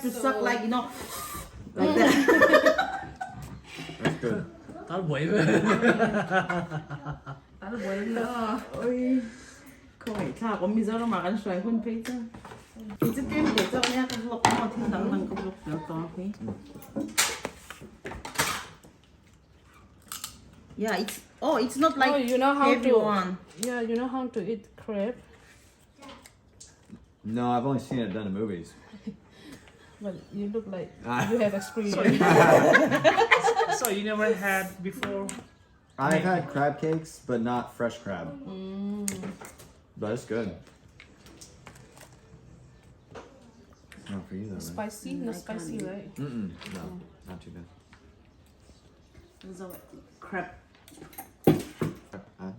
To suck like you know like that. That's good. Tal buai ve. Tal buai ve a. Oi. Khawai thlak awm Mizoram ah kan hruai hun phei chu. Kei chu tlem ve chauh nia ka vlog maw thil dang dang ka vlog fel tawh a phei. Yeah, it's oh it's not like Oh, you know how heavy to one. Yeah, you know how to eat crab. No, I've only seen it done in movies. But you look like you have experience. So you never had before? I've had crab cakes, but not fresh crab. But it's good. Not for you though, right? Spicy? Not spicy, right? Mm-mm, no, not too bad. Crab. Chak ai.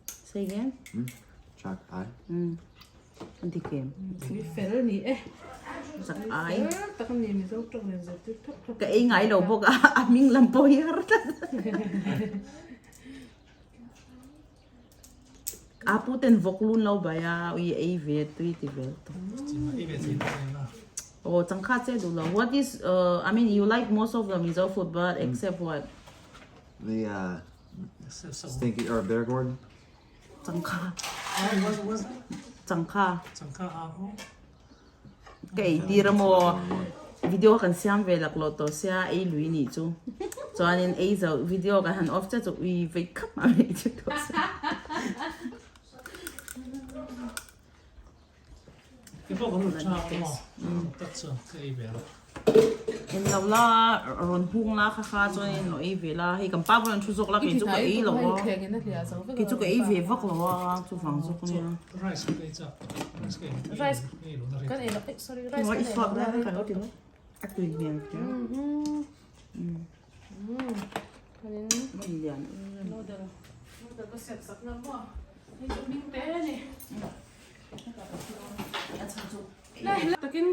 Say again. Chak ai. An ti kem. Mi fel ni e. Chak ai. Tak ni mi zo tok nen zo tu thap thap. Ka ei ngai lo bawk a, a hming lam pawh hi har tlat. A pu ten vawk lun lo bai a, ui ei ve tui ti vel tawh. Ei ve thei tawh eng a. Aw changkha che duh lo. What is uh I mean you like most of the Mizo food but except what? The uh, stinky or bitter gourd. Changkha. What was it? Changkha. Changkha a ho. Ka ei tir a maw? Video kan siam ve lak lo tawh sia ei lui nih chu. Chuanin ei zo video kan han off chiah chu ui vei khap a vei chu tawh sia. Ke pawh kan lut tha a maw? Tak chuan ka ei ve lo. En lo la rawn hung la kha kha chuanin lo ei ve la hei kan pa pawh an thu zawk la kei chu ka ei lo a kei chu ka ei ve vak lo a chuvang zawk ania. Rice ka ei chak rice ka ei Rice ei lo na kan ei lo sorry rice kan ei lo na ka lo ti lo a tui hmel che Kanin lian noodle noodle ka siam sak na maw hei chu hming te ani. A chhan chu Takin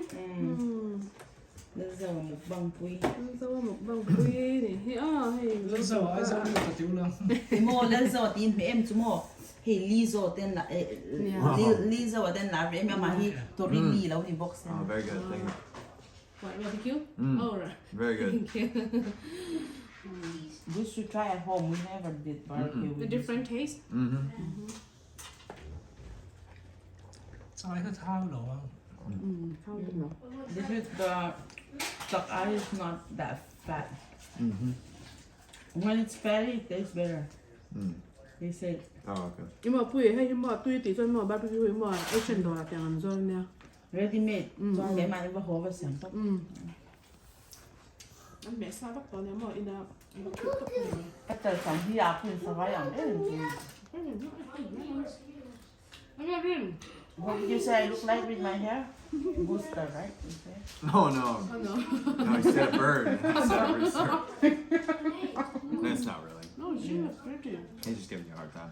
Lalzo a mukbang pui. Lalzo a mukbang pui ni hi a hei. Lalzo a Aizawl mi ka tiu la. Maw Lalzo a tiin hmeh em chu maw hei Lizo ten la Lizo a ten la ve em em a hi Tori Li lo ni bawk sia. Oh very good thank you. What barbecue? Oh right. Very good. Thank you. We should try at home we never did barbecue. The different taste. Chai kha thau lo a. This is the chak ai is not that fat. When it's fatty, it tastes better. They said. Oh, okay. Ima pui hei hi maw tui tih chuan maw barbecue hi maw Asian dawrah tiang an zuar nia. Ready made chuan keimah in va haw va siam tawp. An hmeh sa vak tawh nia maw ina va khirh tawp nia. Ka tel chang hi a phun savai ang em chu. What did you say I look like with my hair? Booster, right? You say? No, no. Oh no. No, he said a bird. That's not rooster. That's not really. No, she looks pretty. He's just giving you a hard time.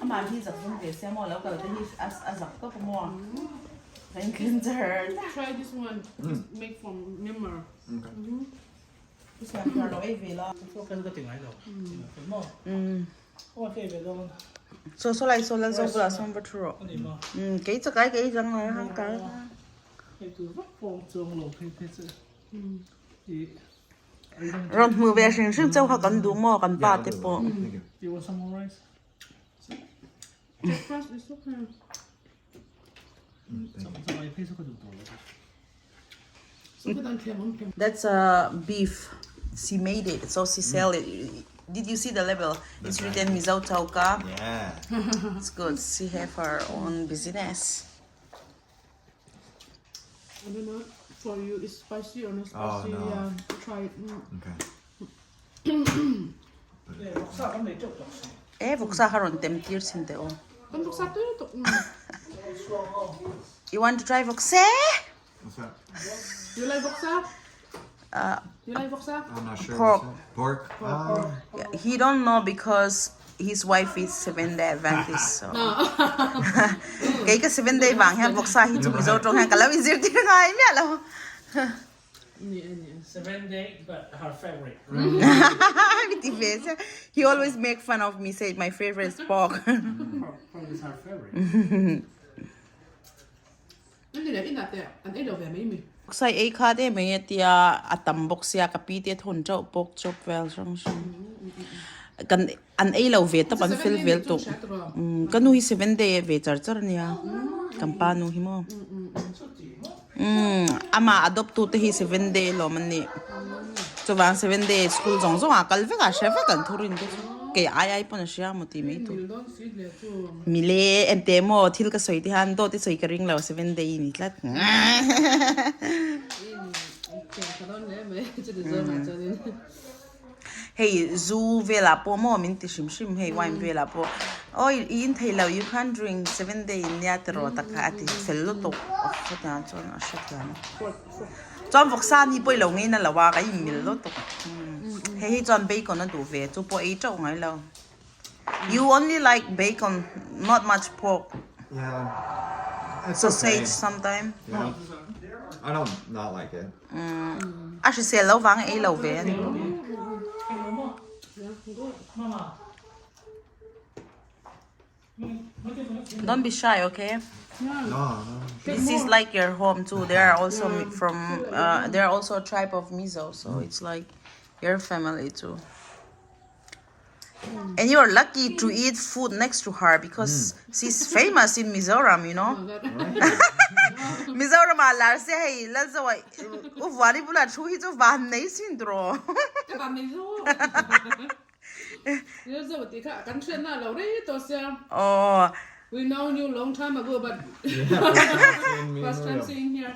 Amah hi zak vung ve sia maw lo kal te hi a zak tawp maw? Kan cleanser. Try this one. It's made from Myanmar. Okay. Siam thar lo ei ve la. Kan ka ti ngai lo. Maw? Aw ka ei ve dawn. Saw saw lai saw lal zawk bulah sawn va thu rawh. Ani maw? Kei chakai ka ei zang lai hang kal. Hei tur vak pawh chuang lo phei phei chu. I Rawn hmuh ve hrim hrim chauh kha kan duh maw kan pa te pawh. Thank you. You want some more rice? Breakfast is okay. Chakai phei chu ka duh tawh lo. That's a beef. She made it, so she sell it. Did you see the label? It's written Mizo Chauka. Yeah. It's good. She have her own business. I don't know for you it's spicy or not Oh, spicy. no. Yeah, try it. Okay. Vawksa kan nei teuh tawh si. Eh, vawksa kha rawn tem tir chhin teh aw. Kan vawksa tui lutuk. You want to try vawksa? What's that? You like vawksa? You like vawksa? I'm not sure. Pork. What's that? Pork. Pork. He don't know because his wife is Seventh Day Adventist. So. Kei ka Seventh Day vang hian vawksa hi chu Mizo tawng hian ka lo inzirtir ngai miah lo. Seventh day but her favorite. Mi ti ve sia. He always make fun of me say my favorite is pork. Pork is her favorite. Ani leh inah te an ei lo ve mai mi. Sai ei khat em mai a tia a tam bawk sia ka pi te a thawn teuh bawk chawp vel hrang hrang kan an ei lo ve tawp an fel vel tawh umm ka nu hi seven day ve char char ania kan pa nu hi maw umm amah adopt tu te hi seven day lawm an nih chuvang seven day school zawng zawng ah kal vek a hre vek an thurin te chu kei ai ai pawn a hria maw tih mai tur. Mile ente maw thil ka sawi te hian dawt i sawi ka ring lo seven day ni tlat. Hei zu velah pawh maw min ti hrim hrim hei wine velah pawh awi i in thei lo you can't drink seven day in nia tiraw tak kha a ti fel lutuk hetiang chuan a hrethiam chuan vawksa ni pawh i lo ngei na lo a ka inmil lutuk hei hi chuan bacon a duh ve chu pawh ei teuh ngai lo. You only like bacon, not much pork. Yeah. It's Sausage okay. sometime. Yeah. I don't not like it. A hrisel lo vang ei lo ve ani. Don't be shy, okay? No, no. This is like your home too. They are also from uh, they are also a tribe of Mizo, so it's like your family too. And you're lucky to eat food next to her because she's famous in Mizoram, you know. Mizoram ah lar se hei Lalzo ah u Vuani bulah thu hi chu van nei sin tiraw. Ka van nei zo. Lalzo tih kha kan hriatna lo rei tawh sia. Oh. We know you long time ago but first time seeing here.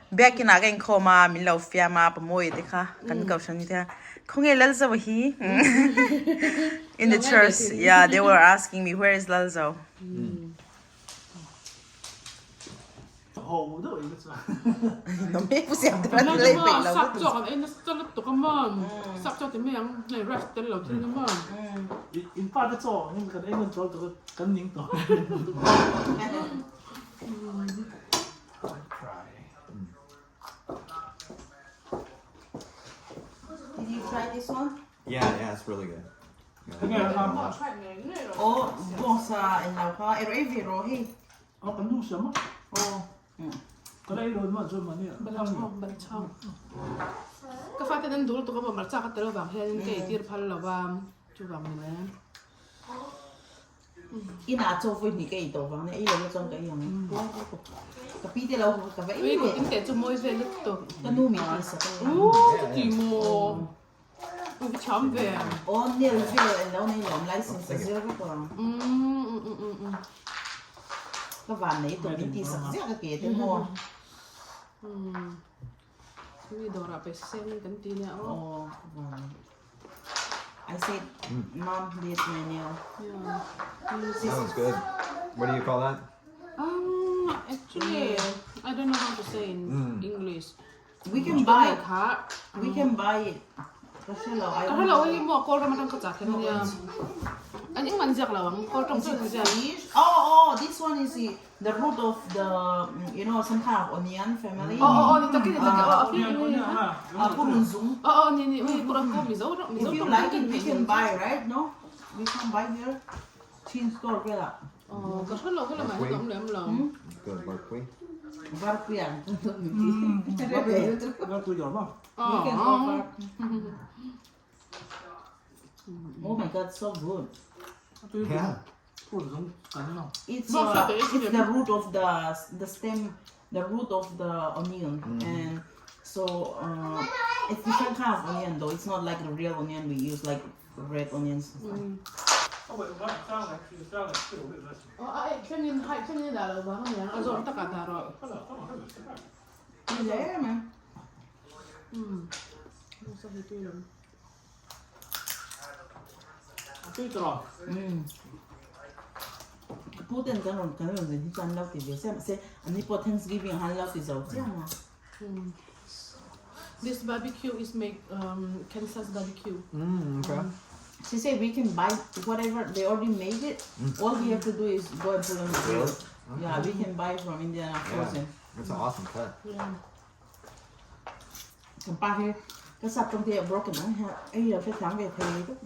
Biakinn ah ka inkhawm a, min lo fiam a, pamawi te kha kan kohhran ni te kha, khawnge Lalzo hi? In the church, yeah, they were asking me where is Lalzo? Did you try this one? Yeah, yeah, it's really good. Oh, bosa in lau kha ero ei ve ro hei. Oh, kan nu siam a. Oh. Ka la ei lo ma chuan mani. Balchang. Ka fate nan dul tu ka ma marcha ka tel wang hian ka ei tir phal lo wa chu wang ni le. Inah chaw vawi hnih ka ei tawh vang nia, ei lo la chuan ka ei ang. Ka pi te lo ka va ei leh. Ui te chu mawi vel lutuk. Ka nu min tih sak a ni. Ooh chuti maw. Ui ka thiam ve. Aw nail vel an lo nei lawm license a zir vek ang. Ka van nei tawh min tih sak ziah ka ke te maw. Mi dawrah pe seng kan ti nia aw. Aw ka van nei. I said mom did my nail. Yeah. That one's good. What do you call that? Um, actually, I don't know how to say in mm. English. We can buy it. We can buy it. Ka hre lo. Ka hre lo hi maw kawl ram atang ka chah khen ania. An ing man ziak lo ang kawl tawng chuan an ziak. Oh oh this one is The root of the you know some kind of onion family. Aw aw aw ni takin ni takin aw aw purun zung. Aw aw ni ni ui purun ko mizo mizo If you like it we can buy right no we can buy here chin store velah. Aw ka hre lo ka lamah hian awm lem lo. The barkui. Varpui ang. Varpui dawr maw? We can go far. Oh my god so good. Yeah. It's uh, it's the root of the the stem, the root of the onion, and so uh, it's different kind of onion though. It's not like the real onion we use, like red onions. And stuff. Yeah, man. Ka pu ten kan rawn kan rawn zin hi chuan lo ti ve sia mahse an ni pawh Thanksgiving ah han lo ti zo chiang a. This barbecue is make um, Kansas barbecue. Mm, okay. She said we can buy whatever they already made it. All we have to do is go and put on the grill. Yeah, we can buy from India now frozen. That's an awesome cut. Yeah. Kan pa hi ka sap tawng te broken ang hian ei lo hrethiam ve thei deuh.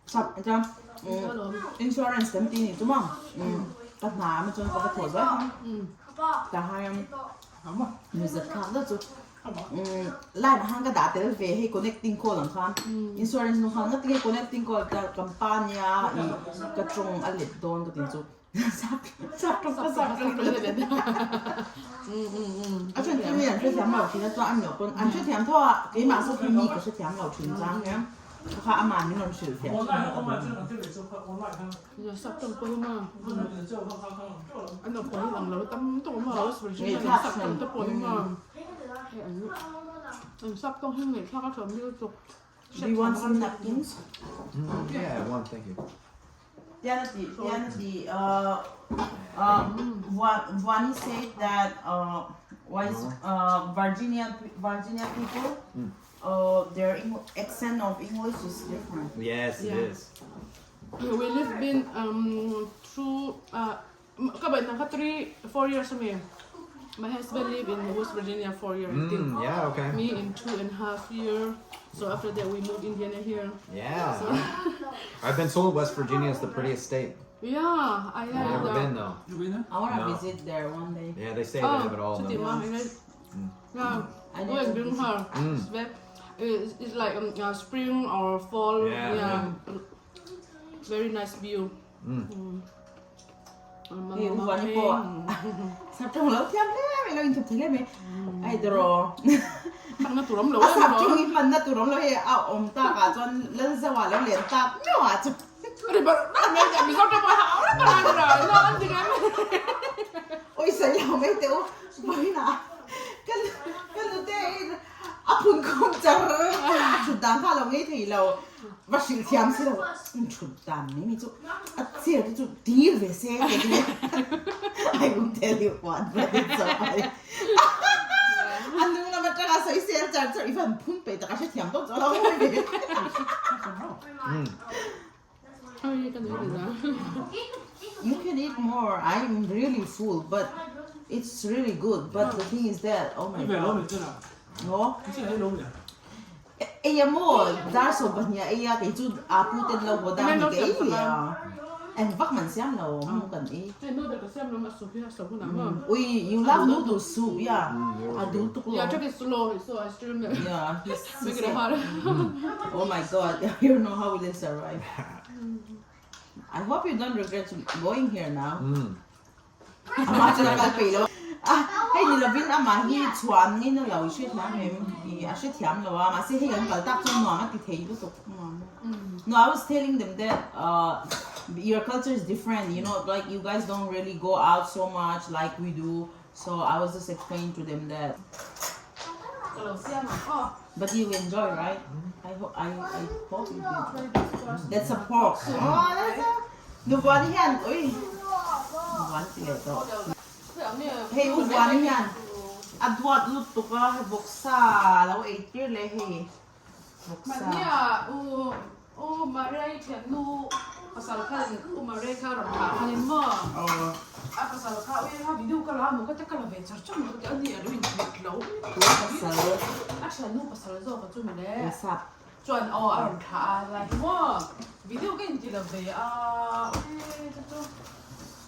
Sap chuan insurance kan ti ni chu maw? Ka hna ah chuan ka va thaw zai a. Tah hian mizat thlak deuh chu line ah khan ka dah tel ve hei connecting call ang khan insurance nu khan ngati nge connecting call ta kan pa nia ih ka tawng a let dawn ka ti chu sap sap tawng ka sap tawng a then chu mi an hrethiam lo thin a chuan an lo pawn an hrethiam tho a keimah zawk hi mi ka hrethiam lo thin chang hian kha amah min rawn hrilh fiah thin a. Sap tawng pawh hi ma an awm pawh hi ang lo tam tawk ma Virginia sap tawng te pawh hi ma an sap tawng hi ngaihthlak a tha mil tuk. Do you want some napkins? Yeah, I want, thank you. Tiana ti, Tiana ti, Vani said that why is Virginia Virginia people their accent of English is different. Yes, it is. We live been um through uh ka bai nang kha 3 4 years ami. My husband live in West Virginia 4 years. I think. Mm, yeah, okay. Me in 2.5 year. So after that we moved Indiana here. Yeah. So I've been told West Virginia is the prettiest state. yeah, I I've like never the been though. You been there? I wanna No. visit there one day. Yeah, they say they Oh, have it all chuti though. ma yeah. I Go never and bring visit. her. It's very, it's like spring or fall. Yeah, Yeah. Very nice view. Hei u Vani pawh sap tawng lo thiam hle mai lo inthup thei hle mai. Ai dawraw. Hmanna tur awm lo A sap tawng hi hmanna tur awm lo hei a awm tak ah chuan Lalzoa lo len tak meuh ah chuan. Ri bar bar mai teh Mizo tawng pawh hau ri bar bar bar no an ti ngai mai. Oi sawi lo mai teh u vawiinah ka ka nute in a phun khum char char a thut dan kha a lo ngei thei lo. Va hrilh thiam si lo in thut dan mai mai chu a chair te chu dir ve se ka ti I won't tell you what but it's so funny a hnung lam atanga sawi sel char char i van phun peih tak a hrethiam tawp chu a lo ngawi ve. You can eat more I'm really full but it's really good but the thing is that oh my god no Ei a maw? Dar 12 ei a, kei chu aa pu ten lo haw dan ni ka ei leh a. Eng vak man siam lo mu kan ei. Ui, you love noodle soup, yeah. A dul tuk lo. Yeah, he said. Oh my god, you don't know how will you survive. I hope you don't regret going here now. Amah chuan a kal peih lo a, hei ni lovin amah hi chhuah an ngei na lo i hrethiam em i a hrethiam lo a, mahse hei an kal tak chuan nuam a ti thei lutuk nuam No I was telling them that uh your culture is different you know like you guys don't really go out so much like we do so I was just explaining to them that but you enjoy right I hope I I hope you did that's a pork oh that's a Nuvuani hian ui Nuvuani ti leh tawh. Hei u Vuani hian a duat lutuk a hei vawksa lo ei tir leh hei vawksa. Mahnia u u Maria-i thiannu pasal khan u Maria kha rawn thah khan in maw a pasal kha ui ha video ka la maw ka ti ka la ve char char maw ka ti a ni a lo inhmet lo a thiannu pasal zawk a chu mawle. Chuan aw a rawn thlah a lai hi maw video ka inti lo ve a e chu chu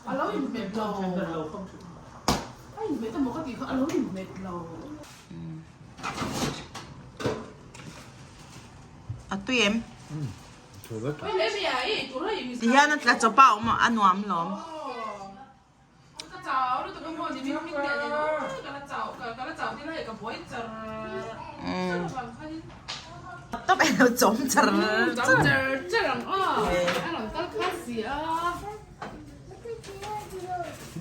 a lo inhmet lo a inhmet emaw ka tih kha a lo inhmet lo. A tui em? Ti hian a tla chawp a awm a nuam lawm. Tawp e lo chawm char char.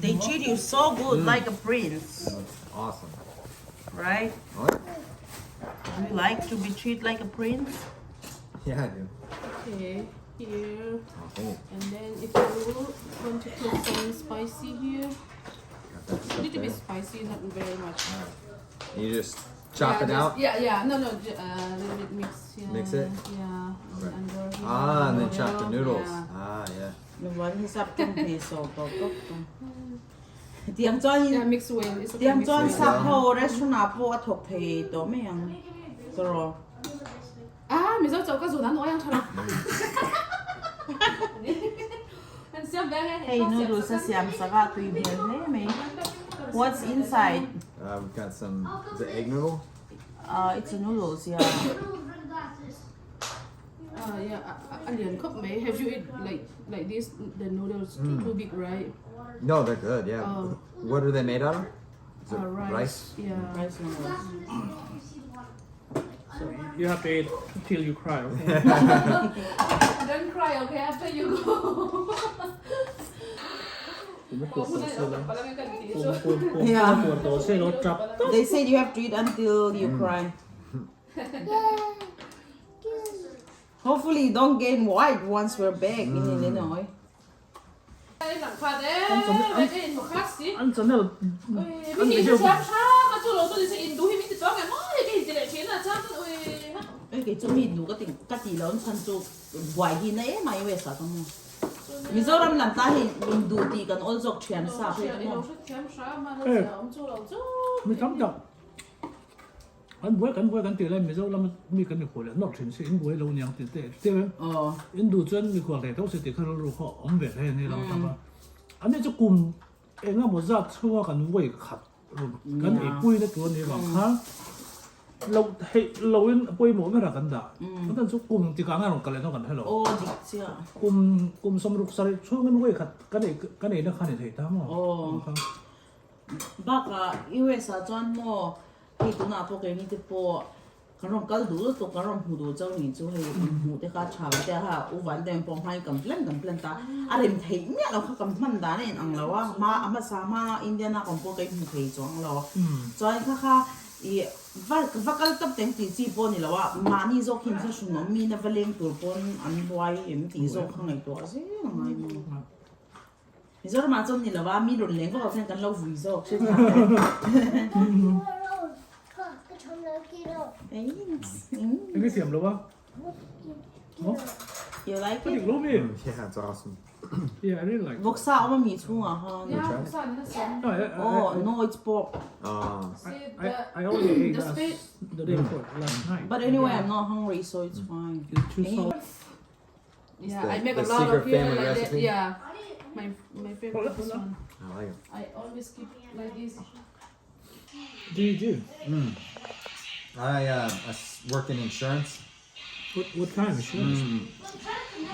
They treat you so good like a prince. Awesome. Right? What? Do you like to be treated like a prince? Yeah, I do. Okay, here. Oh, thank you. And then if you want to put some spicy here, Got that stuff little there. bit spicy, not very much. You just chop yeah, it just, out. Yeah, yeah. No, no, a little bit mix. Yeah, Mix it? Yeah. Okay. Under here, Ah, and then chop the oil, noodles. Yeah. Ah, yeah. Lungwan hi sap tum thei so to top tum. Tiang chuan Yeah, mix well. It's okay. tiang Mix chuan well. sap ho restaurant ah pawh a thawk thei tawh mai ang tawraw. Ah, Mizo chaw ka zun an uai ang tha lo. An Hei noodles a siam sak a tui hmel hle mai. What's inside? Uh, we've got some, is it egg noodle? Uh, it's a noodles, yeah. Ah, yeah, a lian khawp mai. Have you eat like like this the noodles too too big right? No, they're good, yeah. What are they made out of? Is it Uh, rice. rice? Yeah. Rice noodles. So you have to eat till you cry, okay? Don't cry, okay? After you go. Yeah. They said you have to eat until you cry. Hopefully you don't gain weight once we're back in Illinois. An channel Ê, kei chu mi nu ka ti ka ti lo chhan chu buai hi na em a US ah ka mu. Mizoram lam ta hi in duh tih kan awl zawk thian sa phei ka mu. Mi tam tak an buai kan buai kan tih lai Mizo lama mi kan mikhual leh nawrh thin si in buai lo niang tih te te in duh chuan mikhual rei tho si tih kha rilru kha awm ve hle ani lo tak a. Ani chu kum engemaw zat chhunga kan vawi khat Kan eipui na tur a nih vang khan lo theih loin a pawimawh ber a kan dah. Kan tan chu kum tikah nge rawn kal leh dawn kan hre lo. Kum kum sawmruk sarih chhungin vawi khat kan ei kan eina khan i thei ta maw? Bakah US ah chuan maw hei tunah pawh keini te pawh Kan rawn kal duh lutuk, kan rawn hmu duh chauh ni chu hei hmuh te kha tha ve te a ha, U Van Deng pawh hmain kan plan kan plan ta, a rem theih miah lo kha kan hman dan a inang lo a, hma a hmasa hma Indiana kawng pawh ka inhmu thei chuang lo, chuan kha kha ih va va kal tawp teng tih chi pawh a ni lo a, mahni zawk hi inthla hran awm mi na va leng tur pawn an buai em tih zawk kha ngaihtuah zel a ngai maw. Mizoramah chuan ni lova mi rawn leng vak lo khian kan lo vui zawk hre thiam Eng i siam lo a? You like it? Yeah, it's awesome. Yeah, I really like it. Vawksa awm a mi chhungah khan. Oh, no, it's pork. I only ate last, the day before, last night. But anyway, I'm not hungry, so it's fine. It's too salt. Yeah, The- I make the a lot secret of here family like that. recipe? Yeah, my my favorite this one. I like it. I always keep like this. Do you do? I, I work in insurance. What, what kind of insurance?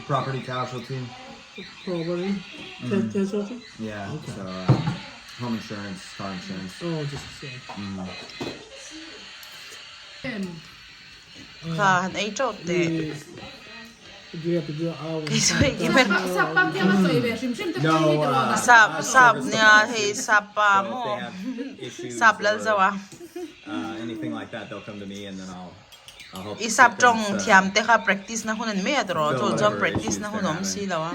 Property casualty. Property casualty? Yeah. Okay. So home insurance, car insurance. Oh, just the same. Kha han ei teuh teh. Sap sap nia hei sap pa maw sap lal zo a. I sap tawng thiam te kha practice na hun a ni mai a tiraw chu chuan practice na hun a awm si lo a.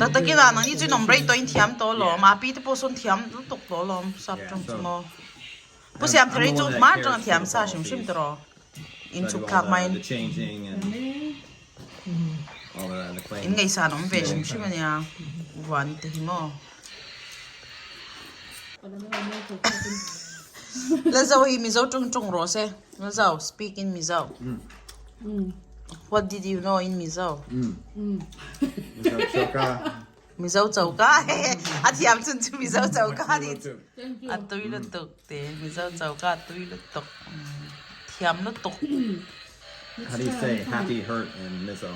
Tak takin a nangni chu in awm rei tawh in thiam tawh alawm a pi te pawh sawn thiam lutuk tawh alawm sap tawng chu maw. Pu Siamthari chu hma atanga thiam sa hrim hrim tawh in chhuk thlak maiin in ngaihsan awm ve hrim hrim ania vuan te hi maw. Lazo hi Mizo tawng tawng rawh se Lazo speak in Mizo what did you know in Mizo Mizo choka Mizo choka a thiam chun chu Mizo choka ni a tui lutuk te Mizo choka a tui lutuk thiam lutuk. How do you say happy hurt in Mizo?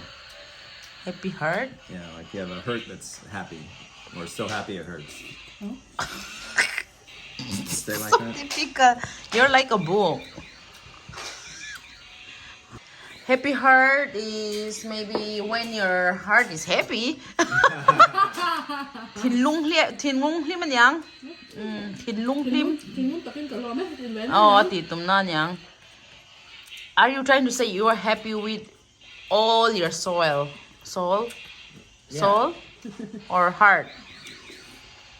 Happy hurt? Yeah, like you have a hurt that's happy or so happy it hurts. Say like So that. difficult. You're like a book. Happy heart is maybe when your heart is happy. Thinlung hlim thinlung hlim aniang. Thinlung hlim. Thinlung takin ka lawm e tin mai. Aw a tih tum na aniang. Are you trying to say you are happy with all your soul? Soul? Soul? Or heart?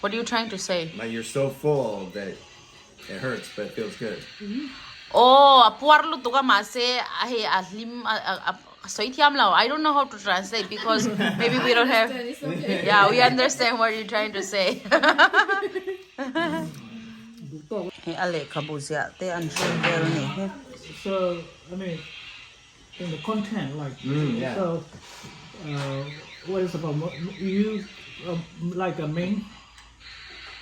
What are you trying to say? Like you're so full that it hurts but it feels good. Aw, a puar lutuk a mahse a hei a hlim a ka sawi thiam lo. I don't know how to translate because maybe we don't have yeah we understand what you're trying to say. Hei a lehkhabu ziah te an hrilh vel a nih hi. So, I mean, in the content like Mm, yeah. so What is about you like a main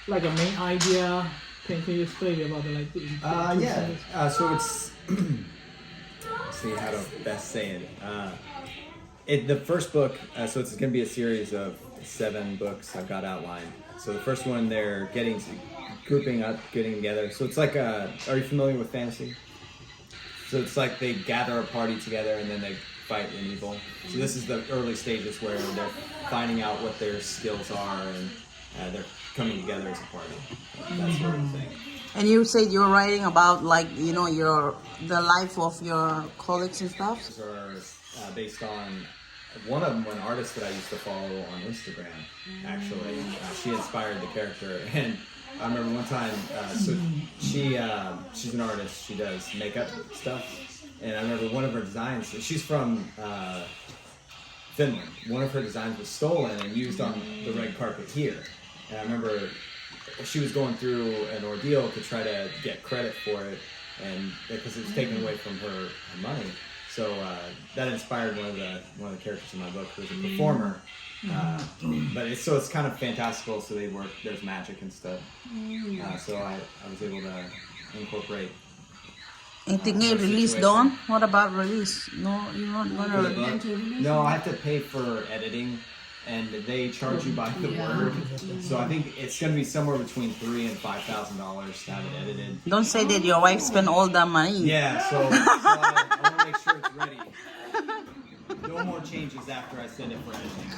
like a main idea can can you explain about like the Yeah. So it's let's see how to best say it. It the first book. So it's going to be a series of seven books I've got outlined. So the first one, they're getting grouping up, getting together. So it's like a. Are you familiar with fantasy? So it's like they gather a party together and then they fight an evil. So this is the early stages where they're finding out what their skills are and they're coming together as a party. That sort of thing. And you said you're writing about like you know your the life of your colleagues and stuff. These are based on one of them, an artist that I used to follow on Instagram. Actually, she inspired the character, and I remember one time. So she she's an artist. She does makeup stuff, and I remember one of her designs. She's from Finland. One of her designs was stolen and used on the red carpet here. And I remember she was going through an ordeal to try to get credit for it, and because it was taken away from her, her money. So that inspired one of the characters in my book, who's a performer. But it's so it's kind of fantastical. So they work. There's magic and stuff. So I was able to incorporate Engtik nge release dawn? What about release? No, you're not gonna For the release. book. No, I have to pay for editing, and they charge you by the word. So I think it's going to be somewhere between $3,000 and $5,000 to have it edited. Don't say that your wife spent all that money. Yeah, so I want to make sure it's ready. No more changes after I send it for editing.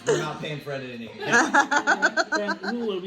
We're not paying for editing. Then who will